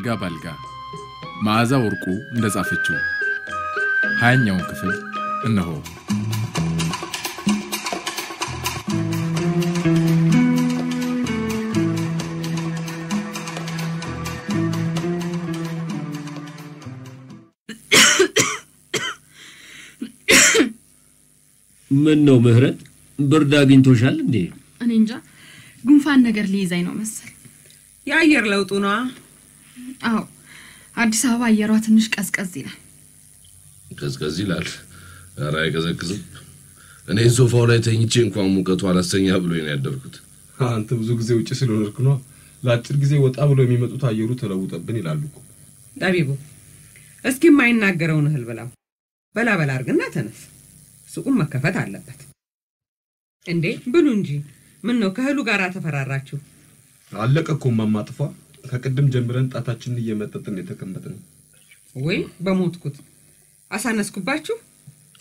አልጋ ባልጋ መዓዛ ወርቁ እንደጻፈችው 20ኛውን ክፍል እነሆ። ምን ነው ምህረት፣ ብርድ አግኝቶሻል እንዴ? እኔ እንጃ፣ ጉንፋን ነገር ሊይዘኝ ነው መሰል። የአየር ለውጡ ነው። አዎ፣ አዲስ አበባ አየሯ ትንሽ ቀዝቀዝ ይላል። ቀዝቀዝ ይላል? ኧረ አይቀዘቅዝም። እኔ ሶፋው ላይ ተኝቼ እንኳን ሙቀቱ አላስተኛ ብሎኝ ነው ያደርኩት። አንተ ብዙ ጊዜ ውጪ ስለኖርክ ነው። ለአጭር ጊዜ ወጣ ብሎ የሚመጡት አየሩ ተለውጠብን ይላሉ እኮ። ጠቢቡ፣ እስኪ የማይናገረውን እህል ብላው። በላ በላ አድርግና ተነስ። ሱቁም መከፈት አለበት። እንዴ ብሉ እንጂ። ምን ነው ከእህሉ ጋር ተፈራራችሁ? አለቀ እኮ እማማ ጥፏ። ከቅድም ጀምረን ጣታችንን እየመጠጥን የተቀመጥነው። ወይ በሞትኩት አሳነስኩባችሁ።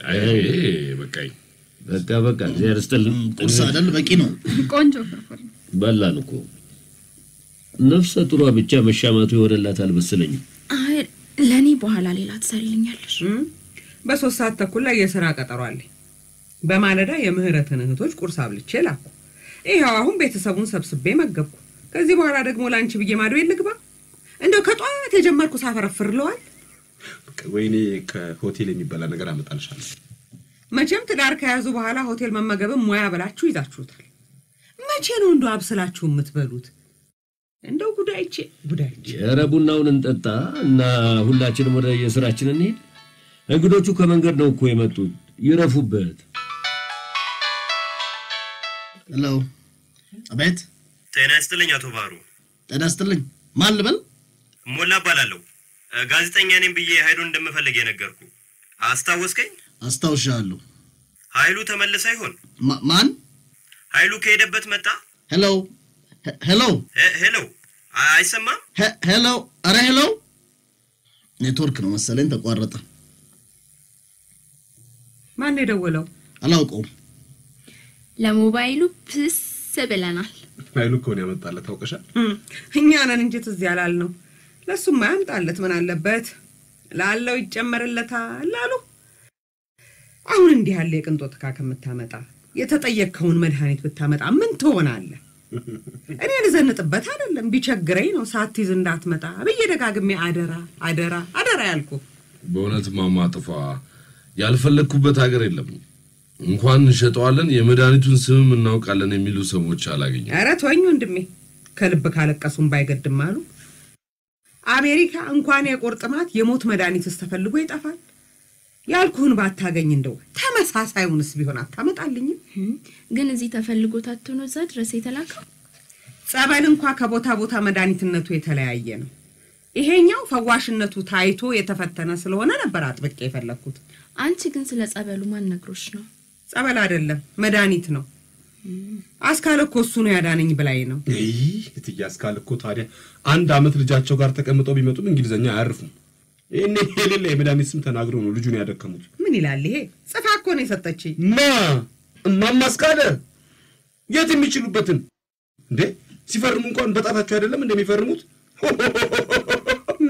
አይ በቃኝ። በቃ በቃ፣ እግዚአብሔር ይስጥልን። ቁርስ አይደል በቂ ነው። ቆንጆ ፍርፍር በላን እኮ። ነፍሰ ጡሯ ብቻ መሻማቱ ይሆንላት አልመሰለኝም። አይ ለኔ በኋላ ሌላ ትሰሪልኛለሽ። በ3 ሰዓት ተኩል ላይ የሥራ ቀጠሮ አለኝ። በማለዳ የምህረትን እህቶች ቁርስ አብልቼ ላኩ። ይኸው አሁን ቤተሰቡን ሰብስቤ መገብኩ። ከዚህ በኋላ ደግሞ ላንቺ ብዬ ማዶ ልግባ? እንደው ከጧት የጀመርኩ ሳፈረፍር ለዋል። ወይኔ ከሆቴል የሚበላ ነገር አመጣልሻለሁ። መቼም ትዳር ከያዙ በኋላ ሆቴል መመገብም ሙያ ብላችሁ ይዛችሁታል። መቼ ነው እንደው አብስላችሁ የምትበሉት? እንደው ጉዳይቼ ጉዳይቼ። ኧረ ቡናውን እንጠጣ እና ሁላችንም ወደ የሥራችን እንሂድ። እንግዶቹ ከመንገድ ነው እኮ የመጡት፣ ይረፉበት። Hello። አቤት። ጤና ይስጥልኝ አቶ ባህሩ። ጤና ይስጥልኝ። ማን ልበል? ሞላ እባላለሁ። ጋዜጠኛ ነኝ ብዬ ኃይሉን እንደምፈልግ የነገርኩ አስታወስከኝ? አስታውሻለሁ። ኃይሉ ተመለሰ ይሆን? ማን? ኃይሉ ከሄደበት መጣ? Hello hello Hello፣ አይሰማም? Hello፣ አረ hello። ኔትወርክ ነው መሰለኝ ተቋረጠ። ማን የደወለው? አላውቀውም። ለሞባይሉ ፕስ ብለናል። ኃይሉ እኮ ነው ያመጣለት፣ ታውቀሻል? እኛ ነን እንጂ ትዝ ያላልነው። ለሱማ ያምጣለት ምን አለበት? ላለው ይጨመርለታል አሉ። አሁን እንዲህ ያለ የቅንጦት ዕቃ ከምታመጣ የተጠየቅከውን መድኃኒት ብታመጣ ምን ትሆናለህ? እኔ ልዘንጥበት አይደለም፣ ቢቸግረኝ ነው ሳትይዝ እንዳትመጣ ብዬ ደጋግሜ አደራ አደራ አደራ ያልኩ። በእውነት እማማ ጥፏ ያልፈለግኩበት ሀገር የለም። እንኳን እንሸጠዋለን የመድኃኒቱን ስምም እናውቃለን የሚሉ ሰዎች አላገኘም። ኧረ ተወኝ ወንድሜ፣ ከልብ ካለቀሱም ባይገድም አሉ። አሜሪካ እንኳን የቁርጥማት የሞት መድኃኒትስ ተፈልጎ ይጠፋል። ያልኩህን ባታገኝ እንደው ተመሳሳዩንስ ቢሆን አታመጣልኝም? ግን እዚህ ተፈልጎ ታጥቶ ነው እዛ ድረስ የተላከው። ጸበል እንኳ ከቦታ ቦታ መድኃኒትነቱ የተለያየ ነው። ይሄኛው ፈዋሽነቱ ታይቶ የተፈተነ ስለሆነ ነበር አጥብቄ የፈለግኩት። አንቺ ግን ስለ ጸበሉ ማን ነግሮሽ ነው? ጸበል አይደለም መድኃኒት ነው። አስካለ እኮ እሱ ነው ያዳነኝ ብላኝ ነው። አይ እትዬ አስካለ እኮ ታዲያ አንድ አመት ልጃቸው ጋር ተቀምጠው ቢመጡም እንግሊዘኛ አያርፉም። ይሄኔ የሌለ የመድኃኒት ስም ተናግረው ነው ልጁን ያደከሙት። ምን ይላል ይሄ? ጽፋ እኮ ነው የሰጠችኝ። ማ እማማ አስካለ የት የሚችሉበትን እንዴ? ሲፈርሙ እንኳን በጣታቸው አይደለም እንደሚፈርሙት።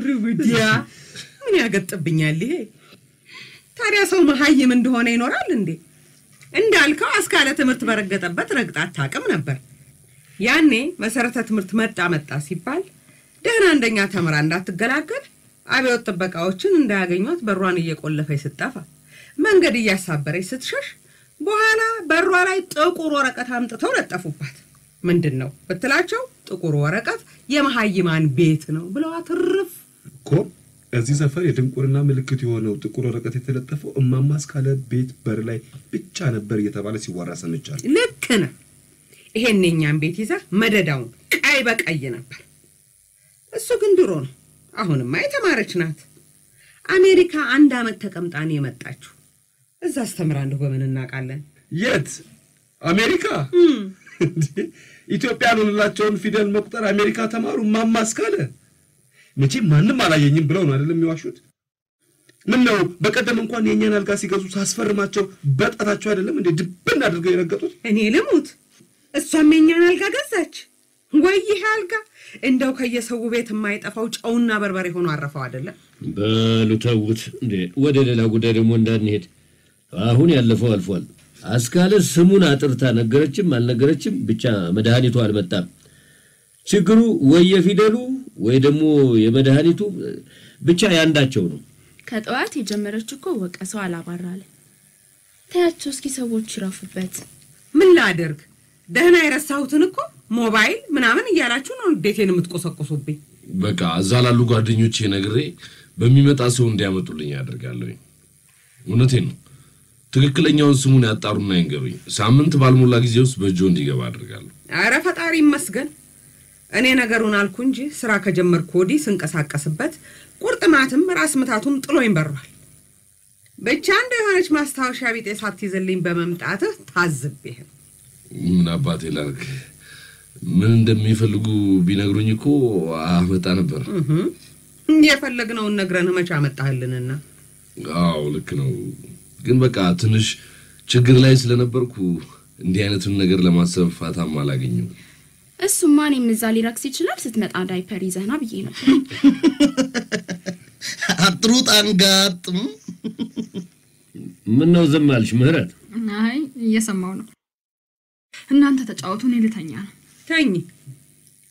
ሩብዲያ ምን ያገጥብኛል ይሄ? ታዲያ ሰው መሀይም እንደሆነ ይኖራል እንዴ? እንዳልከው አስካለ ትምህርት በረገጠበት ረግጣ አታውቅም ነበር። ያኔ መሰረተ ትምህርት መጣ መጣ ሲባል ደህና አንደኛ ተምራ እንዳትገላገል አብዮት ጥበቃዎችን እንዳያገኟት በሯን እየቆለፈች ስትጠፋ፣ መንገድ እያሳበረች ስትሸሽ፣ በኋላ በሯ ላይ ጥቁር ወረቀት አምጥተው ለጠፉባት። ምንድነው ብትላቸው ጥቁር ወረቀት የመሀይማን ቤት ነው ብለው አትርፍ እኮ። እዚህ ሰፈር የድንቁርና ምልክት የሆነው ጥቁር ወረቀት የተለጠፈው እማማ አስካለ ቤት በር ላይ ብቻ ነበር እየተባለ ሲወራ ሰምቻለሁ። ልክ ነህ። ይሄን የኛን ቤት ይዘህ መደዳውን ቀይ በቀይ ነበር። እሱ ግን ድሮ ነው። አሁንማ የተማረች ናት። አሜሪካ አንድ አመት ተቀምጣ ነው የመጣችው። እዛ አስተምራ እንደው በምን እናውቃለን? የት አሜሪካ? ኢትዮጵያ ያልሆነላቸውን ፊደል መቁጠር አሜሪካ ተማሩ እማማ አስካለ። መቼም ማንም አላየኝም ብለው ነው አይደለም የሚዋሹት? ምን ነው በቀደም እንኳን የኛን አልጋ ሲገዙ ሳስፈርማቸው በጣታቸው አይደለም እንዴ ድብን አድርገው የረገጡት? እኔ ልሙት፣ እሷም የኛን አልጋ ገዛች። ወይ ይሄ አልጋ እንደው ከየሰው ቤት የማይጠፋው ጨውና በርበሬ ሆኖ አረፈው አይደለም? በሉ ተውት እንዴ፣ ወደ ሌላ ጉዳይ ደግሞ እንዳንሄድ። አሁን ያለፈው አልፏል። አስካለ ስሙን አጥርታ ነገረችም አልነገረችም ብቻ መድኃኒቱ አልመጣም። ችግሩ ወይ የፊደሉ ወይ ደግሞ የመድኃኒቱ ብቻ ያንዳቸው ነው። ከጠዋት የጀመረች እኮ ወቀሰው አላባራለ። ታያቸው እስኪ ሰዎች ይረፉበት። ምን ላድርግ? ደህና የረሳሁትን እኮ ሞባይል ምናምን እያላችሁ ነው እንዴቴን የምትቆሰቁሱብኝ። በቃ እዛ ላሉ ጓደኞቼ ነግሬ በሚመጣ ሰው እንዲያመጡልኝ አደርጋለሁ። እውነቴን ነው። ትክክለኛውን ስሙን ያጣሩና ይንገሩኝ። ሳምንት ባልሞላ ጊዜ ውስጥ በእጆ እንዲገባ አደርጋለሁ። አረ ፈጣሪ ይመስገን። እኔ ነገሩን አልኩ እንጂ ስራ ከጀመርኩ ወዲህ ስንቀሳቀስበት ቁርጥማትም ራስ ምታቱም ጥሎኝ በሯል። ብቻ እንደ የሆነች ማስታወሻ ቢጤ ሳትይዝልኝ በመምጣትህ ታዝቤህ። ምን አባቴ ላድርግ? ምን እንደሚፈልጉ ቢነግሩኝ እኮ አመጣ ነበር። የፈለግነውን ነግረንህ መቼ አመጣህልንና? አዎ ልክ ነው። ግን በቃ ትንሽ ችግር ላይ ስለነበርኩ እንዲህ አይነቱን ነገር ለማሰብ ፋታም አላገኘሁም። እሱማ እኔም እዛ ሊረክስ ይችላል ስትመጣ ዳይፐር ይዘህና ብዬ ነው። አጥሩት አንጋጥም። ምን ነው ዝም አልሽ ምህረት? አይ እየሰማው ነው። እናንተ ተጫወቱ፣ እኔ ልተኛ ነው። ተኝ፣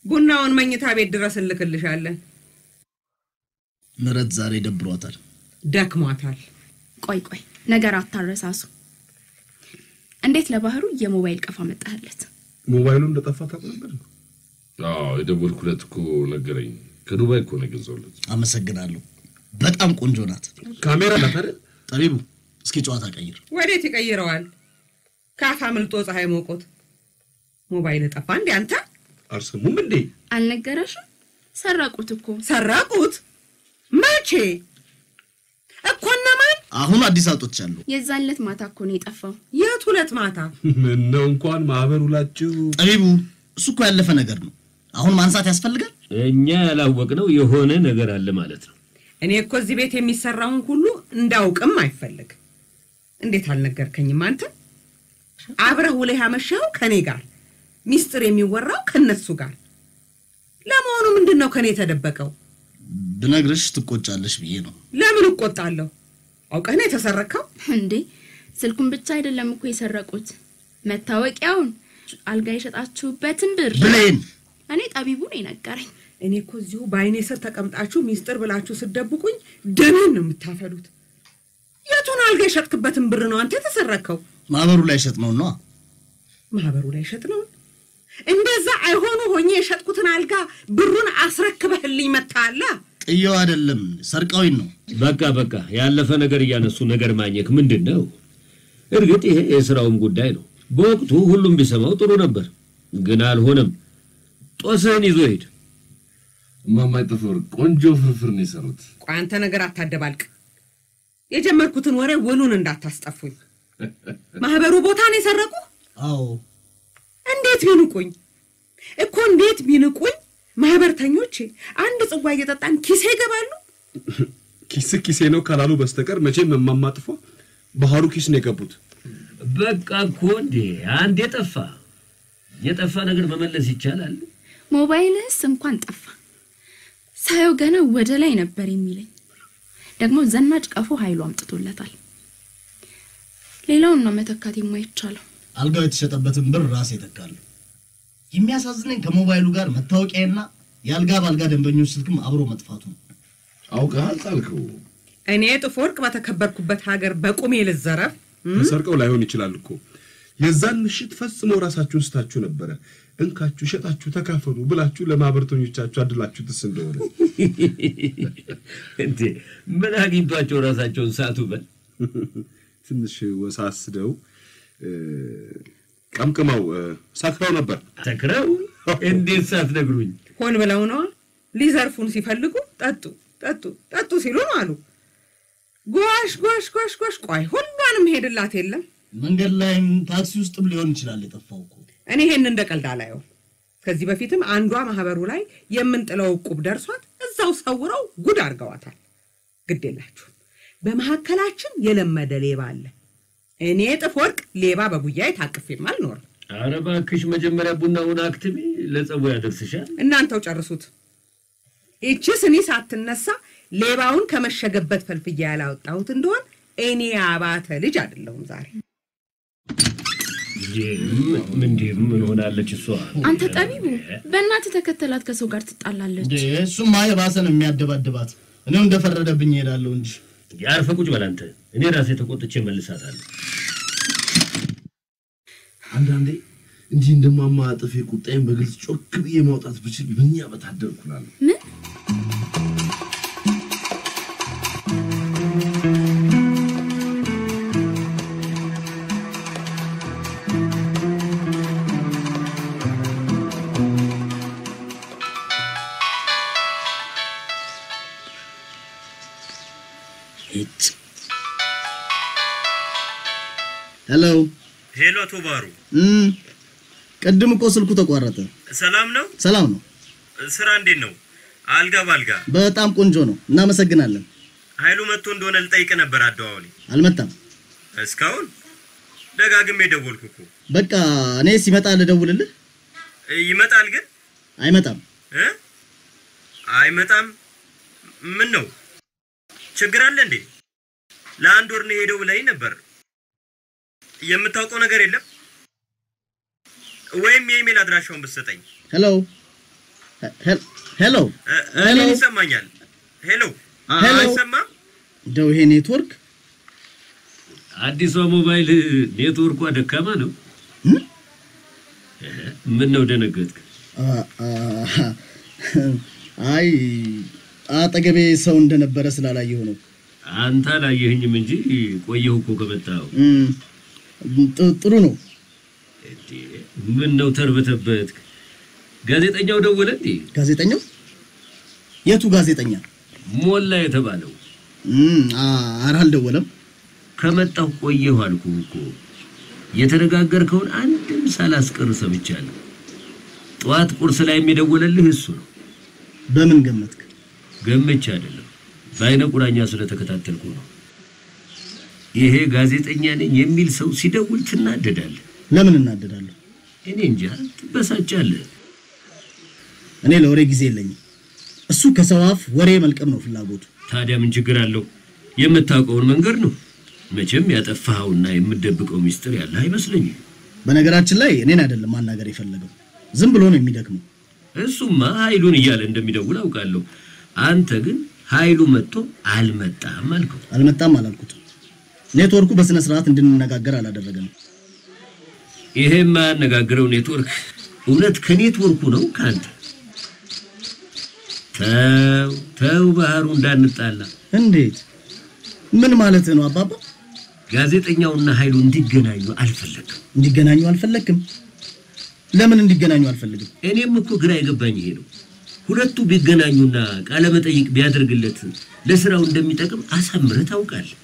ቡናውን መኝታ ቤት ድረስ እንልክልሻለን። ምህረት ዛሬ ደብሯታል፣ ደክሟታል። ቆይ ቆይ ነገር አታረሳሱ። እንዴት ለባህሩ የሞባይል ቀፋ መጣህለት? ሞባይሉ እንደጠፋ ታውቅ ነበር? አዎ የደወልኩለት እኮ ነገረኝ። ከዱባይ እኮ ነው የገዛሁለት። አመሰግናለሁ። በጣም ቆንጆ ናት። ካሜራ ናት አይደል? ጠቢቡ እስኪ ጨዋታ ቀይር። ወዴት ይቀይረዋል? ካፍ አምልጦ ፀሐይ ሞቆት ሞባይል ጠፋ እንዴ? አንተ አልሰሙም እንዴ? አልነገረሽም? ሰረቁት እኮ። ሰረቁት? መቼ እኮ? እነማን? አሁን አዲስ አውጥቻለሁ። የዛን ዕለት ማታ እኮ ነው የጠፋው። የት ዕለት ማታ? ምነው እንኳን ማህበር ውላችሁ። ጠቢቡ እሱ እኮ ያለፈ ነገር ነው። አሁን ማንሳት ያስፈልጋል? እኛ ያላወቅነው የሆነ ነገር አለ ማለት ነው። እኔ እኮ እዚህ ቤት የሚሰራውን ሁሉ እንዳውቅም አይፈልግ። እንዴት አልነገርከኝም አንተ? አብረህ ውለህ ያመሸኸው ከኔ ጋር፣ ሚስጥር የሚወራው ከነሱ ጋር። ለመሆኑ ምንድነው ከኔ የተደበቀው? ብነግርሽ ትቆጫለሽ ብዬ ነው። ለምን እቆጣለሁ? አውቀህ ነው የተሰረከው እንዴ? ስልኩን ብቻ አይደለም እኮ የሰረቁት፣ መታወቂያውን፣ አልጋ የሸጣችሁበትን ብር። ብሌን፣ እኔ ጠቢቡ ነው የነገረኝ። እኔ እኮ እዚሁ በአይኔ ስር ተቀምጣችሁ ሚስጥር ብላችሁ ስትደብቁኝ ደሜን ነው የምታፈሉት። የቱን አልጋ የሸጥክበትን ብር ነው አንተ የተሰረከው? ማህበሩ ላይ ሸጥነው ነው። ማህበሩ ላይ ሸጥነው? እንደዛ አይሆኑ ሆኜ የሸጥኩትን አልጋ ብሩን አስረክበህልኝ መታላ። ጥየው አይደለም ሰርቀውኝ ነው። በቃ በቃ ያለፈ ነገር እያነሱ ነገር ማኘክ ምንድነው? እርግጥ ይሄ የስራውም ጉዳይ ነው። በወቅቱ ሁሉም ቢሰማው ጥሩ ነበር፣ ግን አልሆነም። ጦስህን ይዞ ሄድ። እማማ ይጥፈር ቆንጆ ፍርፍር ነው የሰሩት። ቆይ አንተ ነገር አታደባልቅ። የጀመርኩትን ወሬ ውሉን እንዳታስጠፉኝ። ማህበሩ ቦታ ነው የሰረቁ? አዎ። እንዴት ቢንቁኝ እኮ እንዴት ቢንቁኝ! ማህበርተኞቼ አንድ ጽዋ እየጠጣን ኪሴ ይገባሉ። ኪስ ኪሴ ነው ካላሉ በስተቀር መቼም እማማ ጥፎ ባህሩ ኪስ ነው የገቡት። በቃ እኮ እንዴ አንድ የጠፋ ነገር መመለስ ይቻላል። ሞባይልስ እንኳን ጠፋ። ሳየው ገና ወደ ላይ ነበር የሚለኝ። ደግሞ ዘናጭ ቀፎ ኃይሉ አምጥቶለታል። ሌላውን ነው መተካት የማይቻለው። አልጋው የተሸጠበትን ብር ራሴ ተካለሁ። የሚያሳዝነኝ ከሞባይሉ ጋር መታወቂያና የአልጋ ባልጋ ደንበኞች ስልክም አብሮ መጥፋቱ ነው። አውቀሃል ጣልከው። እኔ ጥፎርቅ በተከበርኩበት ሀገር በቁሜ ልዘረፍ? ተሰርቀው ላይሆን ይችላል እኮ። የዛን ምሽት ፈጽሞ ራሳችሁን ስታችሁ ነበረ። እንካችሁ ሸጣችሁ ተካፈሉ ብላችሁ ለማህበርተኞቻችሁ አድላችሁትስ እንደሆነ እንዴ ምን አግኝቷቸው ራሳቸውን ሳቱ? በል ትንሽ ወሳስደው ቀምቅመው ሰክረው ነበር። ሰክረው? እንዴት ሳትነግሩኝ? ሆን ብለው ነው። ሊዘርፉን ሲፈልጉ ጠጡ ጠጡ ጠጡ ሲሉ ነው አሉ። ጓሽ ጓሽ ጓሽ ጓሽ። ቆይ ሁሏንም ሄድላት የለም። መንገድ ላይም ታክሲ ውስጥም ሊሆን ይችላል የጠፋው እኮ። እኔ ይሄን እንደ ቀልድ አላየው። ከዚህ በፊትም አንዷ ማህበሩ ላይ የምንጥለው ዕቁብ ደርሷት እዛው ሰውረው ጉድ አድርገዋታል። ግድ የላችሁም፣ በመሐከላችን የለመደ ሌባ አለ። እኔ ጥፎርቅ ሌባ በጉያዬ ታቅፌም አልኖርም። ኧረ እባክሽ መጀመሪያ ቡናውን አክትሚ፣ ለጸቡ ያደርስሻል። እናንተው ጨርሱት። ይቺ ስኒ ሳትነሳ ሌባውን ከመሸገበት ፈልፍያ ያላወጣሁት እንደሆን እኔ አባተ ልጅ አይደለሁም ዛሬ። ምን ሆናለች እሷ? አንተ ጠቢቡ በእናትህ ተከተላት፣ ከሰው ጋር ትጣላለች። እሱማ የባሰ ነው የሚያደባድባት። እኔው እንደፈረደብኝ እሄዳለሁ እንጂ። አርፈህ ቁጭ በል አንተ። እኔ ራሴ ተቆጥቼ መልሳታለሁ። አንዳንዴ እንዲህ እንደማማ አጥፌ ቁጣዬን በግልጽ ጮክ ብዬ ማውጣት ብችል ምንኛ በታደልኩ እላለሁ። ምን ሄሎ ሄሎ፣ አቶ ባህሩ። ቅድም እኮ ስልኩ ተቋረጠ። ሰላም ነው? ሰላም ነው። ስራ እንዴት ነው? አልጋ ባልጋ በጣም ቆንጆ ነው። እናመሰግናለን። ኃይሉ መጥቶ እንደሆነ ልጠይቅ ነበር። አደዋውሌ አልመጣም እስካሁን። ደጋግሜ ደወልኩ እኮ። በቃ እኔ ሲመጣ ልደውልልህ። ይመጣል ግን? አይመጣም። አይመጣም? ምን ነው ችግር አለ እንዴ? ለአንድ ወር ነው የሄደው ብለኸኝ ነበር። የምታውቀው ነገር የለም? ወይም የኢሜል አድራሻውን ብትሰጠኝ። ሄሎ ሄሎ ሄሎ፣ ይሰማኛል? ሄሎ፣ አይሰማም? እንደው ይሄ ኔትወርክ፣ አዲሷ ሞባይል ኔትወርኳ ደካማ ነው። ምን ነው ደነገጥክ? አይ አጠገቤ ሰው እንደነበረ ስላላየሁ ነው። አንተ አላየኸኝም እንጂ ቆየሁ እኮ ከመጣሁ። ጥሩ ነው። ምን ነው ተርበተበትክ? ጋዜጠኛው ደወለ እንዴ? ጋዜጠኛው? የቱ ጋዜጠኛ? ሞላ የተባለው። ኧረ አልደወለም። ከመጣሁ ቆየሁ አልኩህ እኮ። የተነጋገርከውን አንድም ሳላስቀር ሰምቻለሁ። ጠዋት ቁርስ ላይ የደወለልህ እሱ ነው። በምን ገመትክ? ገምቼ አይደለም፣ በአይነ ቁራኛ ስለተከታተልኩ ነው። ይሄ ጋዜጠኛ ነኝ የሚል ሰው ሲደውል ትናደዳለህ። ለምን እናደዳለሁ? እኔ እንጃ፣ ትበሳጫለህ። እኔ ለወሬ ጊዜ የለኝም። እሱ ከሰው አፍ ወሬ መልቀም ነው ፍላጎቱ። ታዲያ ምን ችግር አለው? የምታውቀውን መንገድ ነው። መቼም ያጠፋኸውና የምትደብቀው ሚስጥር ያለህ አይመስለኝም። በነገራችን ላይ እኔን አይደለም ማናገር የፈለገው፣ ዝም ብሎ ነው የሚደክመው። እሱማ ኃይሉን እያለ እንደሚደውል አውቃለሁ። አንተ ግን ኃይሉ መጥቶ አልመጣም አልከው። አልመጣም አላልኩትም። ኔትወርኩ በስነ ስርዓት እንድንነጋገር አላደረገንም። ይሄ የማያነጋግረው ኔትወርክ እውነት ከኔትወርኩ ነው ከአንተ? ተው ተው ባህሩ፣ እንዳንጣላ። እንዴት? ምን ማለት ነው አባባ? ጋዜጠኛውና ኃይሉ እንዲገናኙ አልፈለግም። እንዲገናኙ አልፈለግም? ለምን እንዲገናኙ አልፈልግም? እኔም እኮ ግራ የገባኝ ይሄ ነው። ሁለቱ ቢገናኙና ቃለ መጠይቅ ቢያደርግለት ለስራው እንደሚጠቅም አሳምረህ ታውቃለህ።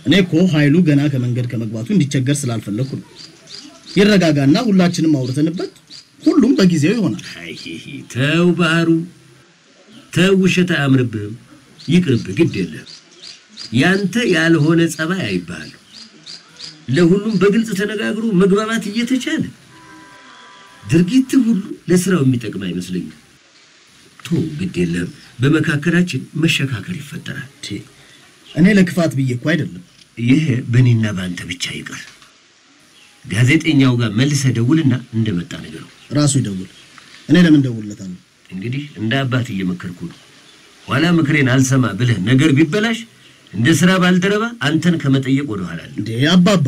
እኔ እኮ ኃይሉ ገና ከመንገድ ከመግባቱ እንዲቸገር ስላልፈለግኩ ነው። ይረጋጋና ሁላችንም አውርተንበት ሁሉም በጊዜው ይሆናል። አይ ተው ባህሩ ተው፣ ውሸት አያምርብህም። ይቅርብህ፣ ግድ የለም። ያንተ ያልሆነ ጸባይ አይባልም። ለሁሉም በግልጽ ተነጋግሮ መግባባት እየተቻለ ድርጊት ሁሉ ለስራው የሚጠቅም አይመስለኝም። ተው፣ ግድ የለም። በመካከላችን መሸካከር ይፈጠራል። እኔ ለክፋት ብዬ እኮ አይደለም። ይሄ በእኔና በአንተ ብቻ ይቀር። ጋዜጠኛው ጋር መልሰህ ደውልና እንደመጣ ነገረው። ራሱ ይደውል። እኔ ለምን ደውልለታለሁ? እንግዲህ እንደ አባት እየመከርኩ ነው። ኋላ ምክሬን አልሰማ ብለህ ነገር ቢበላሽ እንደ ስራ ባልደረባ አንተን ከመጠየቅ ወደ ኋላ አለ። እንዴ አባባ፣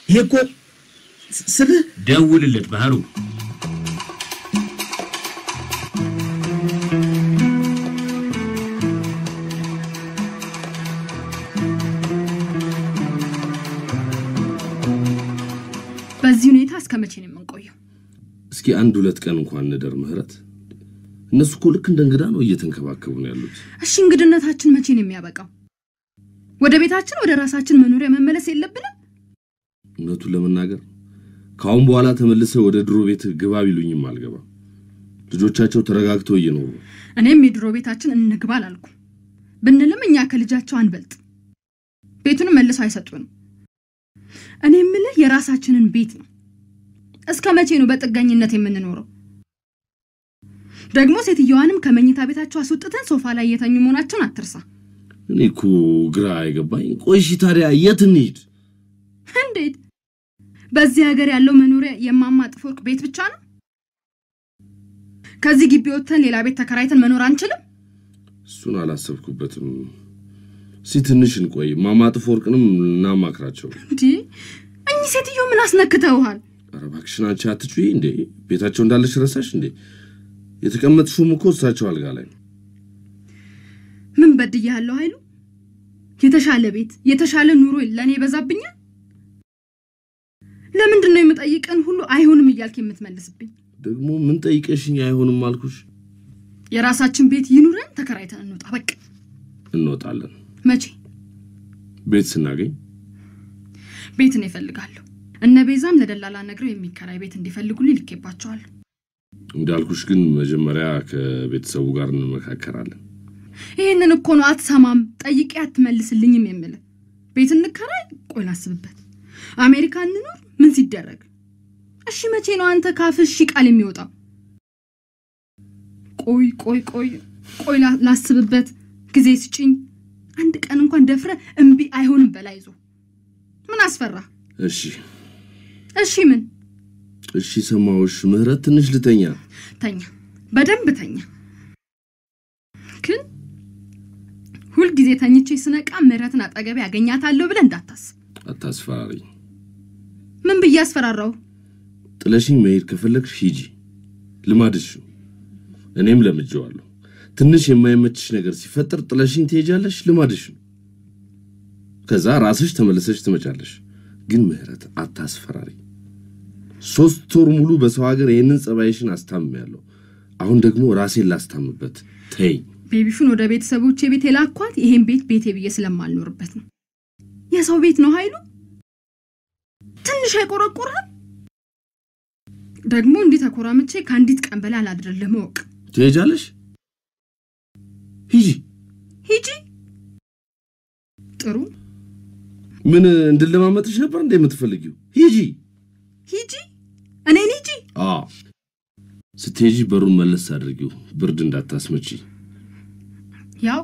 ይሄ እኮ ስልህ። ደውልለት ባህሩ። በዚህ ሁኔታ እስከ መቼ ነው የምንቆየው? እስኪ አንድ ሁለት ቀን እንኳን እንደር ምህረት። እነሱ እኮ ልክ እንደ እንግዳ ነው እየተንከባከቡ ነው ያሉት። እሺ እንግድነታችን መቼ ነው የሚያበቃው? ወደ ቤታችን ወደ ራሳችን መኖሪያ መመለስ የለብንም? እውነቱን ለመናገር ከአሁን በኋላ ተመልሰህ ወደ ድሮ ቤት ግባ ቢሉኝም አልገባም። ልጆቻቸው ተረጋግተው እየኖሩ። እኔም የድሮ ቤታችን እንግባ አላልኩም። ብንልም እኛ ከልጃቸው አንበልጥ። ቤቱንም መልሰው አይሰጡንም። እኔ የምልህ የራሳችንን ቤት ነው። እስከ መቼ ነው በጥገኝነት የምንኖረው? ደግሞ ሴትየዋንም ከመኝታ ቤታቸው አስወጥተን ሶፋ ላይ የተኙ መሆናቸውን አትርሳ። እኔ እኮ ግራ አይገባኝ። ቆይ እሺ ታዲያ የት እንሂድ? እንዴት? በዚህ ሀገር ያለው መኖሪያ የማማ ጥፎርቅ ቤት ብቻ ነው? ከዚህ ግቢ ወጥተን ሌላ ቤት ተከራይተን መኖር አንችልም? እሱን አላሰብኩበትም። እስኪ ትንሽ እንቆይ፣ ማማ ጥፎርቅንም እናማክራቸው። እንዴ እኚህ ሴትዮ ምን አስነክተውሃል? ኧረ እባክሽን አንቺ አትጩይ እንዴ! ቤታቸው እንዳለሽ ረሳሽ እንዴ? የተቀመጥሽውም እኮ እሳቸው አልጋ ላይ ነው። ምን በድያለሁ ኃይሉ? የተሻለ ቤት የተሻለ ኑሮ ለኔ ይበዛብኛል? ለምንድን ነው የምጠይቀን ሁሉ አይሆንም እያልክ የምትመልስብኝ? ደግሞ ምን ጠይቀሽኝ አይሆንም አልኩሽ? የራሳችን ቤት ይኑረን፣ ተከራይተን እንውጣ። በቃ እንወጣለን። መቼ? ቤት ስናገኝ። ቤት ነው እፈልጋለሁ። እነ ቤዛም ለደላላ ነግረው የሚከራይ ቤት እንዲፈልጉልኝ ልኬባቸዋለሁ። እንዳልኩሽ ግን መጀመሪያ ከቤተሰቡ ጋር እንመካከራለን። ይሄንን እኮ ነው አትሰማም፣ ጠይቄ አትመልስልኝም የምልህ። ቤት እንከራይ፣ ቆይ ላስብበት። አሜሪካ እንኑር፣ ምን ሲደረግ? እሺ መቼ ነው አንተ ካፍህ እሺ ቃል የሚወጣው? ቆይ ቆይ ቆይ ቆይ ላስብበት፣ ጊዜ ስጭኝ። አንድ ቀን እንኳን ደፍረ እምቢ አይሆንም በላይ ይዞ ምን አስፈራ? እሺ እሺ ምን? እሺ ሰማሁሽ ምህረት፣ ትንሽ ልተኛ። ተኛ፣ በደንብ ተኛ። ግን ሁል ጊዜ ተኝቼ ስነቃ ምህረትን አጠገቤ ያገኛታለሁ ብለህ እንዳታስብ። አታስፈራሪኝ። ምን ብዬ አስፈራራው? ጥለሽኝ መሄድ ከፈለግሽ ሂጂ፣ ልማድሽ ነው። እኔም ለምጄዋለሁ። ትንሽ የማይመችሽ ነገር ሲፈጠር ጥለሽኝ ትሄጃለሽ፣ ልማድሽ ነው። ከዛ ራስሽ ተመልሰሽ ትመጫለሽ። ግን ምህረት አታስፈራሪ። 3 ወር ሙሉ በሰው ሀገር ይሄንን ጸባይሽን አስታምሜያለሁ። አሁን ደግሞ ራሴን ላስታምበት። ተይ። ቤቢሹን ወደ ቤተሰቦቼ ቤት የላኳት ይሄን ቤት ቤቴ ብዬ ስለማልኖርበት ነው። የሰው ቤት ነው ኃይሉ። ትንሽ አይቆረቆርህም? ደግሞ እንዲህ ተኮራምቼ ከአንዲት ቀን በላይ አላድርልህም። እወቅ። ትሄጃለሽ? ሂጂ ሂጂ። ጥሩ። ምን እንድለማመጥሽ ነበር እንደ የምትፈልጊው? ሂጂ ሂጂ። እኔን ሂጂ? አዎ። ስትሄጂ በሩን መለስ አድርጊው፣ ብርድ እንዳታስመጪ። ያው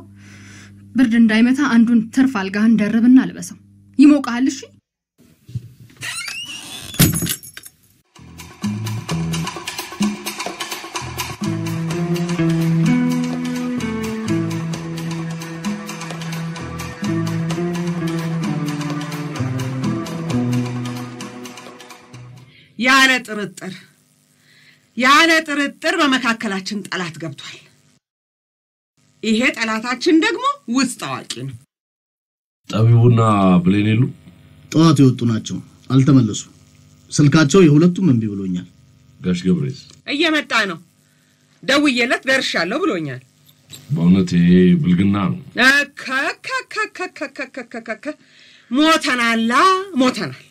ብርድ እንዳይመታ አንዱን ትርፍ አልጋህን ደርብና አልበሰው፣ ይሞቃል። እሺ ያለ ጥርጥር በመካከላችን ጠላት ገብቷል። ይሄ ጠላታችን ደግሞ ውስጥ አዋቂ ነው። ጠቢቡና ብሌን የሉ? ጠዋት የወጡ ናቸው፣ አልተመለሱ። ስልካቸው የሁለቱም እምቢ ብሎኛል። ጋሽ ገብሬስ እየመጣ ነው፣ ደውዬለት ደርሻለሁ ብሎኛል። በእውነት ይሄ ብልግና ነው። ከከከከከከከከ ሞተናላ፣ ሞተናል።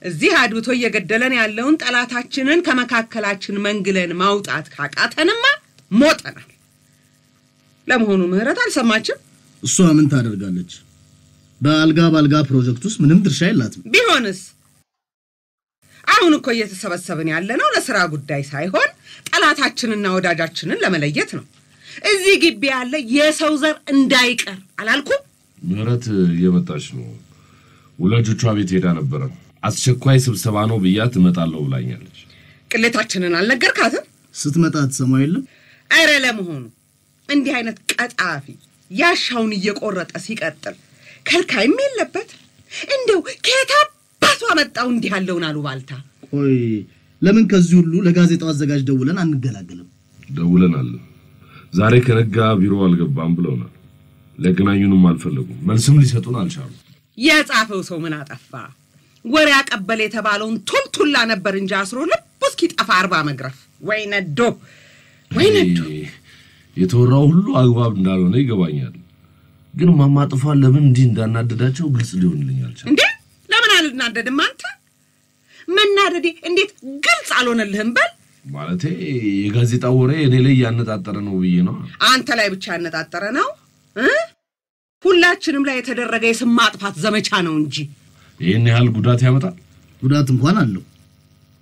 እዚህ አድብቶ እየገደለን ያለውን ጠላታችንን ከመካከላችን መንግለን ማውጣት ካቃተንማ ሞተናል። ለመሆኑ ምህረት አልሰማችም? እሷ ምን ታደርጋለች? በአልጋ ባልጋ ፕሮጀክት ውስጥ ምንም ድርሻ የላትም። ቢሆንስ አሁን እኮ እየተሰበሰብን ያለነው ለስራ ጉዳይ ሳይሆን ጠላታችንና ወዳጃችንን ለመለየት ነው። እዚህ ግቢ ያለ የሰው ዘር እንዳይቀር አላልኩም? ምህረት እየመጣች ነው። ወላጆቿ ቤት ሄዳ ነበረ። አስቸኳይ ስብሰባ ነው ብያት እመጣለሁ ብላኛለች። ቅሌታችንን አልነገርካትም? ስትመጣ ትሰማው የለም? ኧረ ለመሆኑ እንዲህ አይነት ቀጣፊ ያሻውን እየቆረጠ ሲቀጥል ከልካይም የለበት። እንደው ከየት አባቱ አመጣው እንዲህ ያለውን አሉባልታ? ቆይ ለምን ከዚህ ሁሉ ለጋዜጣው አዘጋጅ ደውለን አንገላገልም? ደውለናል። ዛሬ ከነጋ ቢሮ አልገባም ብለውናል። ሊያገናኙንም አልፈለጉም። መልስም ሊሰጡን አልቻሉም። የጻፈው ሰው ምን አጠፋ? ወሬ አቀበለ የተባለውን ቱልቱላ ነበር እንጂ አስሮ ልቡ እስኪጠፋ 40 መግረፍ። ወይ ነዶ ወይ ነዶ። የተወራው ሁሉ አግባብ እንዳልሆነ ይገባኛል። ግን ማማ ጥፋ ለምን እንዲህ እንዳናደዳቸው ግልጽ ሊሆንልኝ አልቻለም። እንዴ ለምን አልናደድም? አንተ መናደዴ እንዴት ግልጽ አልሆነልህም? በል ማለቴ የጋዜጣው ወሬ እኔ ላይ ያነጣጠረ ነው ብዬ ነው። አንተ ላይ ብቻ ያነጣጠረ ነው? ሁላችንም ላይ የተደረገ የስም ማጥፋት ዘመቻ ነው እንጂ ይሄን ያህል ጉዳት ያመጣል? ጉዳት እንኳን አለው።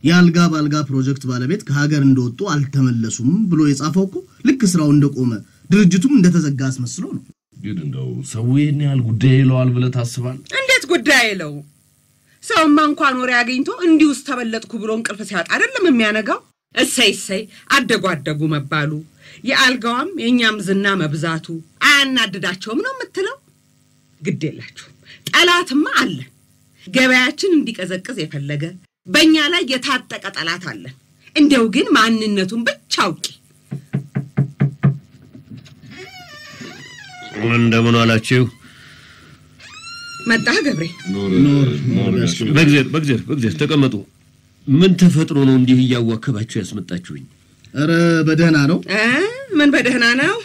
የአልጋ ባልጋ ፕሮጀክት ባለቤት ከሀገር እንደወጡ አልተመለሱም ብሎ የጻፈው እኮ ልክ ስራው እንደቆመ ድርጅቱም እንደተዘጋ አስመስሎ ነው። ግን እንደው ሰው ይሄን ያህል ጉዳይ ይለዋል ብለህ ታስባለህ? እንዴት ጉዳይ ይለው? ሰውማ እንኳን ወሬ አግኝቶ እንዲሁስ ተበለጥኩ ብሎ እንቅልፍ ሲያጣ አይደለም የሚያነጋው? እሰይ እሰይ አደጉ አደጉ መባሉ የአልጋዋም የኛም ዝና መብዛቱ አያናድዳቸውም ነው የምትለው? ግድ የላችሁም፣ ጠላትማ አለ። ገበያችን እንዲቀዘቅዝ የፈለገ በእኛ ላይ የታጠቀ ጠላት አለ። እንደው ግን ማንነቱን ብቻ አውቂ። እንደምን አላችሁ? መጣህ ገብሬ? ኖር በእግዜር በእግዜር በእግዜር ተቀመጡ። ምን ተፈጥሮ ነው እንዲህ እያዋከባችሁ ያስመጣችሁኝ? ኧረ በደህና ነው። ምን በደህና ነው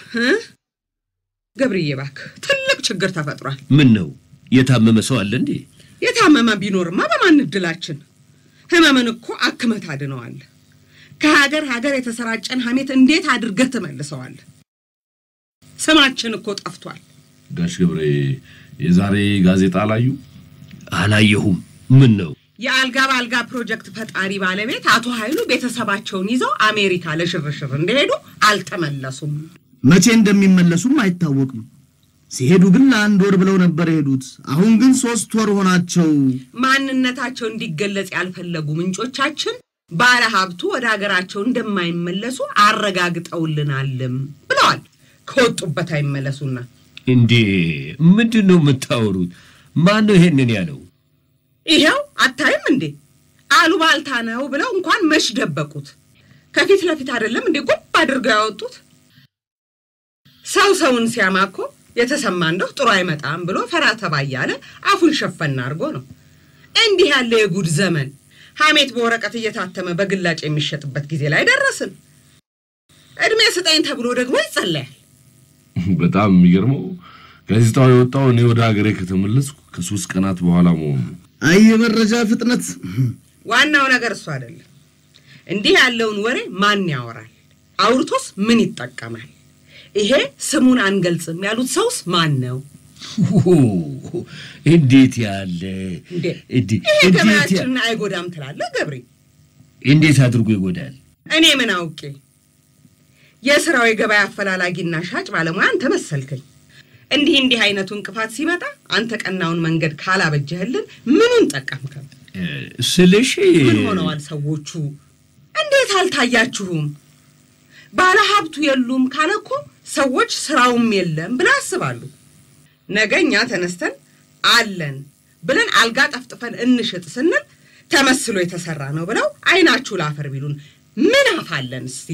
ገብርዬ? እባክህ ትልቅ ችግር ተፈጥሯል። ምን ነው? የታመመ ሰው አለ እንዴ? የታመመ ቢኖርማ በማን እድላችን? ህመምን እኮ አክመህ ታድነዋለህ። ከሀገር ሀገር የተሰራጨን ሐሜት እንዴት አድርገህ ትመልሰዋለህ? ስማችን እኮ ጠፍቷል። ጋሽ ገብሬ የዛሬ ጋዜጣ አላዩ? አላየሁም። ምን ነው? የአልጋ ባልጋ ፕሮጀክት ፈጣሪ ባለቤት አቶ ኃይሉ ቤተሰባቸውን ይዘው አሜሪካ ለሽርሽር እንደሄዱ አልተመለሱም። መቼ እንደሚመለሱም አይታወቅም። ሲሄዱ ግን ለአንድ ወር ብለው ነበር የሄዱት። አሁን ግን 3 ወር ሆናቸው። ማንነታቸው እንዲገለጽ ያልፈለጉ ምንጮቻችን ባለ ሀብቱ ወደ ሀገራቸው እንደማይመለሱ አረጋግጠውልናልም ብለዋል። ከወጡበት አይመለሱና። እንዴ ምንድነው የምታወሩት? ማን ነው ይሄንን ያለው? ይሄው አታይም እንዴ? አሉባልታ ነው ብለው እንኳን መች ደበቁት። ከፊት ለፊት አይደለም እንዴ ጉብ አድርገው ያወጡት? ሰው ሰውን ሲያማኮ የተሰማ እንደው ጥሩ አይመጣም ብሎ ፈራ ተባ እያለ አፉን ሸፈን አድርጎ ነው። እንዲህ ያለ የጉድ ዘመን ሐሜት በወረቀት እየታተመ በግላጭ የሚሸጥበት ጊዜ ላይ ደረስን። እድሜ ስጠኝ ተብሎ ደግሞ ይጸለያል። በጣም የሚገርመው ጋዜጣው የወጣው እኔ ወደ ሀገሬ ከተመለስኩ ከ3 ቀናት በኋላ መሆኑ። አይ የመረጃ ፍጥነት! ዋናው ነገር እሱ አይደለም። እንዲህ ያለውን ወሬ ማን ያወራል? አውርቶስ ምን ይጠቀማል? ይሄ ስሙን አንገልጽም ያሉት ሰውስ ማን ነው? እንዴት ያለ ይሄ ገበያችንን አይጎዳም ትላለህ ገብሬ? እንዴት አድርጎ ይጎዳል? እኔ ምን አውቄ? የስራው የገበያ አፈላላጊና ሻጭ ባለሙያ አንተ መሰልከኝ። እንዲህ እንዲህ አይነቱ እንቅፋት ሲመጣ አንተ ቀናውን መንገድ ካላበጀህልን ምኑን ጠቀምከው? ስልሽ ምን ሆነዋል ሰዎቹ? እንዴት አልታያችሁም? ባለ ሀብቱ የሉም ካለኮ ሰዎች ስራውም የለም ብለው ያስባሉ። ነገ እኛ ተነስተን አለን ብለን አልጋ ጠፍጥፈን እንሽጥ ስንል ተመስሎ የተሰራ ነው ብለው አይናችሁ ላፈር ቢሉን ምን አፋለን? እስቲ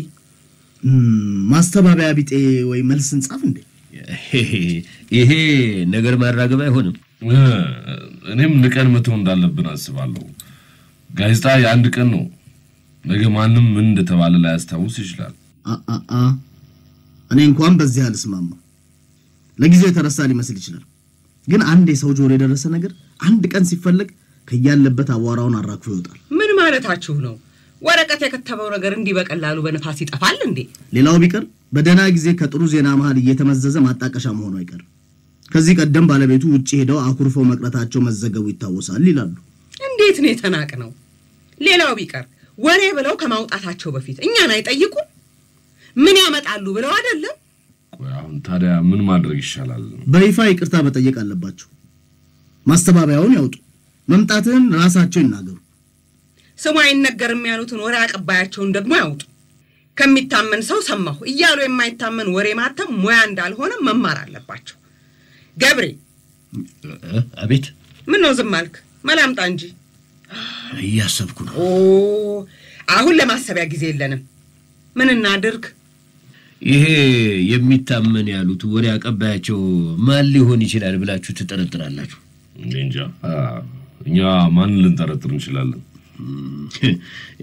ማስተባበያ ቢጤ ወይ መልስ እንጻፍ እንዴ? ይሄ ነገር ማራገብ አይሆንም። እኔም ንቀን መተው እንዳለብን አስባለሁ። ጋዜጣ የአንድ ቀን ነው። ነገ ማንም ምን እንደተባለ ላያስታውስ ይችላል። አ እኔ እንኳን በዚህ አልስማማ። ለጊዜው የተረሳ ሊመስል ይችላል፣ ግን አንድ የሰው ጆሮ የደረሰ ነገር አንድ ቀን ሲፈለግ ከያለበት አቧራውን አራግፎ ይወጣል። ምን ማለታችሁ ነው? ወረቀት የከተበው ነገር እንዲህ በቀላሉ በነፋስ ይጠፋል እንዴ? ሌላው ቢቀር በደህና ጊዜ ከጥሩ ዜና መሃል እየተመዘዘ ማጣቀሻ መሆኑ አይቀርም። ከዚህ ቀደም ባለቤቱ ውጪ ሄደው አኩርፈው መቅረታቸው መዘገቡ ይታወሳል ይላሉ። እንዴት ነው የተናቅነው? ሌላው ቢቀር ወሬ ብለው ከማውጣታቸው በፊት እኛን አይጠይቁም? ምን ያመጣሉ ብለው አይደለም? ቆይ አሁን ታዲያ ምን ማድረግ ይሻላል? በይፋ ይቅርታ መጠየቅ አለባቸው። ማስተባበያውን ያውጡ፣ መምጣትህን ራሳቸው ይናገሩ። ስሙ አይነገርም ያሉትን ወሬ አቀባያቸውን ደግሞ ያውጡ። ከሚታመን ሰው ሰማሁ እያሉ የማይታመን ወሬ ማተም ሙያ እንዳልሆነ መማር አለባቸው። ገብሬ። አቤት። ምን ነው ዝም አልክ? መላምጣ እንጂ። እያሰብኩ ነው። ኦ አሁን ለማሰቢያ ጊዜ የለንም። ምን እናድርግ? ይሄ የሚታመን ያሉት ወሬ አቀባያቸው ማን ሊሆን ይችላል ብላችሁ ትጠረጥራላችሁ? እንጃ፣ እኛ ማን ልንጠረጥር እንችላለን?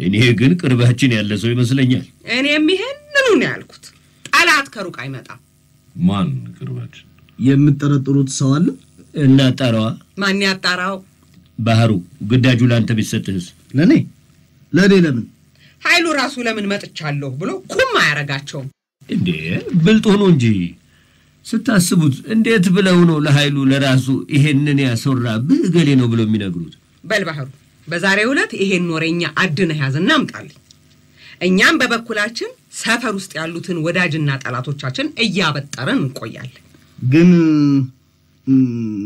እኔ ግን ቅርባችን ያለ ሰው ይመስለኛል። እኔም ይሄንኑ ነው ያልኩት። ጠላት ከሩቅ አይመጣም። ማን ቅርባችን? የምትጠረጥሩት ሰው አለ? እናጣራዋ። ማን ያጣራው? ባህሩ፣ ግዳጁ ላንተ ቢሰጥህስ? ለኔ ለኔ ለምን? ኃይሉ ራሱ ለምን መጥቻለሁ ብሎ ኩም አያረጋቸውም እንዴ? ብልጥ ሆኖ እንጂ። ስታስቡት እንዴት ብለው ነው ለኃይሉ ለራሱ ይሄንን ያሰራ ብገሌ ነው ብለው የሚነግሩት? በል ባህሩ፣ በዛሬው ዕለት ይሄን ወሬኛ አድነህ ያዝና አምጣልኝ። እኛም በበኩላችን ሰፈር ውስጥ ያሉትን ወዳጅና ጠላቶቻችን እያበጠረን እንቆያለን። ግን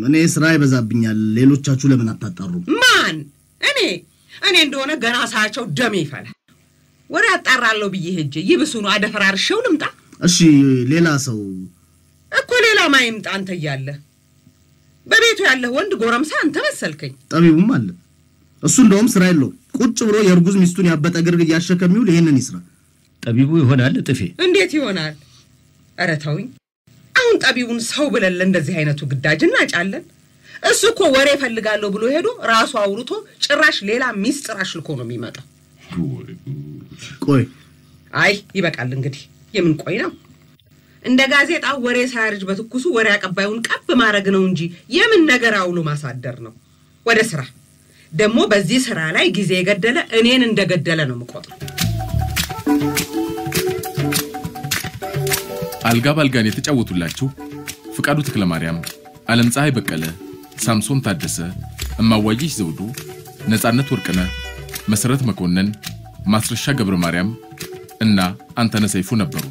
እኔ ስራ ይበዛብኛል። ሌሎቻችሁ ለምን አታጣሩ? ማን? እኔ እኔ እንደሆነ ገና ሳያቸው ደሜ ይፈላል። ወሬ አጣራለሁ ብዬ ሄጄ ይብሱኑ አደፈራርሼው ልምጣ። እሺ፣ ሌላ ሰው እኮ ሌላ ማይምጣ። አንተ እያለህ በቤቱ ያለህ ወንድ ጎረምሳ አንተ መሰልከኝ። ጠቢቡም አለ። እሱ እንደውም ስራ የለውም። ቁጭ ብሎ የእርጉዝ ሚስቱን ያበጠ እግር እያሸከ የሚውል ይሄንን ይስራ። ጠቢቡ ይሆናል እጥፌ። እንዴት ይሆናል? ኧረ ተውኝ። አሁን ጠቢቡን ሰው ብለን ለእንደዚህ አይነቱ ግዳጅ እናጫለን? እሱ እኮ ወሬ እፈልጋለሁ ብሎ ሄዶ ራሱ አውርቶ ጭራሽ ሌላ ሚስጥር አሽልኮ ነው የሚመጣው። ቆይ አይ ይበቃል እንግዲህ፣ የምን ቆይ ነው? እንደ ጋዜጣ ወሬ ሳያርጅ በትኩሱ ወሬ አቀባዩን ቀብ ማድረግ ነው እንጂ የምን ነገር አውሎ ማሳደር ነው? ወደ ስራ ደግሞ። በዚህ ስራ ላይ ጊዜ የገደለ እኔን እንደገደለ ነው የምቆጥረው። አልጋ ባልጋን የተጫወቱላችሁ ፍቃዱ ተክለማርያም፣ ዓለም ፀሐይ በቀለ፣ ሳምሶን ታደሰ፣ እማዋይሽ ዘውዱ፣ ነፃነት ወርቅነህ፣ መሰረት መኮንን፣ ማስረሻ ገብረ ማርያም እና አንተነህ ሰይፉ ነበሩ።